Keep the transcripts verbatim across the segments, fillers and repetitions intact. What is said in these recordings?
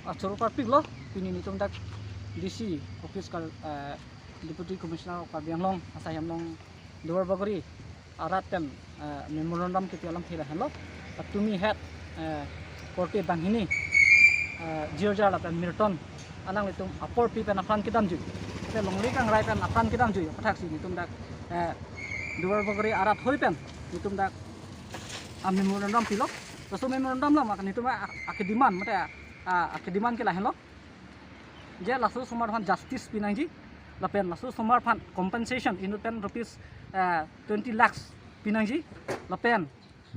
Achoro parpiklo, pini netum dak D C office kar, eh, Deputy Commissioner of Karbi Anglong asai hem along Duarbagori arat pen, eh, memorandum kipi alam phila henlo. Patumi het, eh, korte banghini, eh, Jirja lapen Mirton alanglitum aporpi pen apran kedamjui, te longle kangrai pen apran kedamjui aphuthak si netum dak, eh, Duarbagori arat hoi pen netum dak a memorandum pilo. Laso memorandum along netum a, a, akedemand mate a, akedemand ke lahenlo. Je laso osomar aphan justice pinangji, lapen laso osomar aphan compensation inut pen rupees, eh, twenty lakhs pinangji, lapen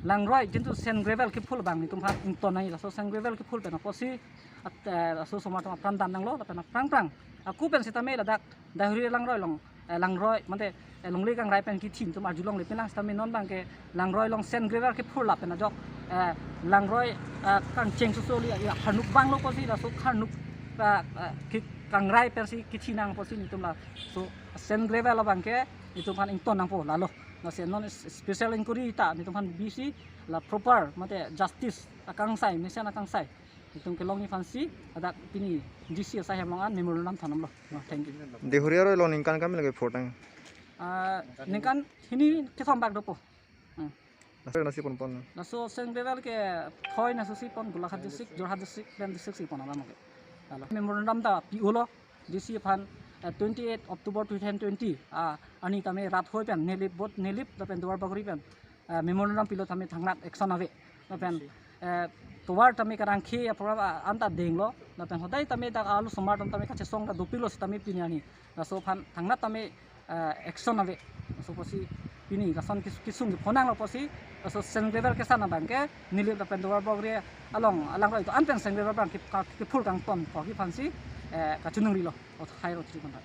langroi jintu sand gravel kephul abang netum aphan ington nangji, laso sand gravel kephul pen apotsi at, eh, laso osomar atum apran dam nanglo, lapen aphrang phrang ako pen sitame ladak Daihuri langroi along, eh, langroi mate, eh, longle kangrai pen kethin atum arjulongle penang sitame non abangke langroi along sand gravel kephurlap pen ajok, eh, langroi, eh, kangcheng sosoli, ya, harnuk banglo apotsi laso harnuk, eh, eh, ke kangrai pensi kethin nang apotsi netum laso sand gravel abangke netum aphan ington nangpo lalo. Lasi non s-, special inquiry ta netum aphan bisi la proper mate justice akangsai, mesen akangsai netum kelongji aphansi ladak pini D C asai hem along an memorandum than damlo. Thank you. Daihuri aroi along ningkan kami lagi phurtang. Ah, ningkan hini kethom bak dopo. Hmm. Laso nasi pon pon. Laso sand gravel ke thoi naso si pon, Golaghat district, Jorhat district, Pillon district si pon alam ke. Lalo memorandum ta pi-olo D C aphan, eh, twenty-eight October two thousand twenty, ah, arni tame rat hoi pen Nilip, both Nilip lapen Duarbagori pen, eh, memorandum pilo tame thangnat action ave. Lapen, eh, tovar tame karangkhe a program, ah, anta denglo. Lapen hodai tame dak alu osomar atum tame kachesong ta dopiklo sitame pini arni. Laso aphan thangnat tame, eh, action ave. Laso apotsi pini lason kes-, kesung kepho nanglo apotsi laso sand gravel kesan abangke Nilip lapen Duarbagori along alangroi atum an pen sand gravel abang ke, ka-, kephur kangton kokji aphansi, eh, kachiningri lo. Ot hai rot chiri kontak.